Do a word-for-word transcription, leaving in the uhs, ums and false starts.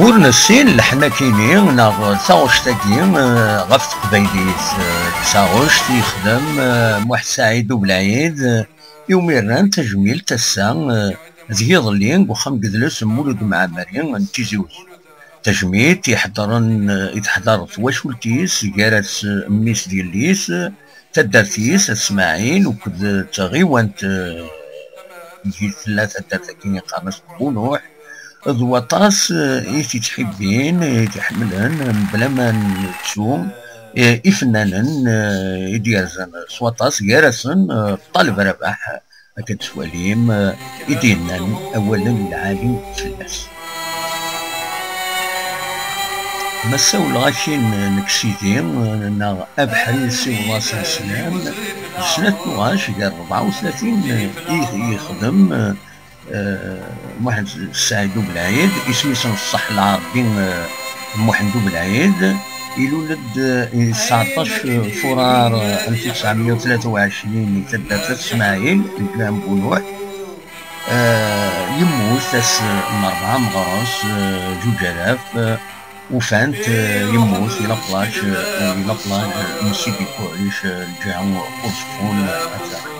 Ur nessin leḥnak-agi neɣ taɣect-agi, eh, ɣef teqbaylit, eh, d taɣect yexdem, eh, Muḥ Saɛid Ubelɛid, eh, iwumi rran tajmilt ass-a, eh, d yiḍelli deg uxxam n yidles n Mulud Mɛemmeri n Tizi Uzzu. Tajmilt iḥeḍren, eh, i teḥḍer twacult-is, gar-as, eh, mmi-s d yelli-s, eh, taddart-is, At Smaɛil, akked tɣiwant, eh, i tella taddart-agi iqqaren-as Bunuḥ, d waṭas, eh, i t-ittḥibbin, i t-iḥemmlen, mebla ma nettu, eh, ifennanen, eh, i d-yerzan s waṭas, gar-asen, eh, Ṭaleb Rabaḥ, akka d-twalim, eh, i d-yennan awalen lɛali fell-as. Ma ssawleɣ-ak-in nekk sidi, eh, neɣ abeḥri siweḍ-as sslam, d snat tuɣac gar rebɛa u tlatin, eh, i yexdem, eh, Muḥend Saɛid Ubelɛid, isem-is n ṣṣeḥ lɛerbi, eh, Muḥend Ubelɛid. Ilul-d, eh, i tseɛṭac furar, eh, alef u tesɛemya u tlata u ɛecrin, i taddart At Smaɛil, deg Lǧiha n Bunuḥ. Eh, yemmut ass n rebɛa meɣres, eh, juǧ alaf, eh, ufan-t, eh, yemmut i la plage, eh, i la plage n Sidi Kuɛlic, eh, lǧiha n Uẓeffun, eh,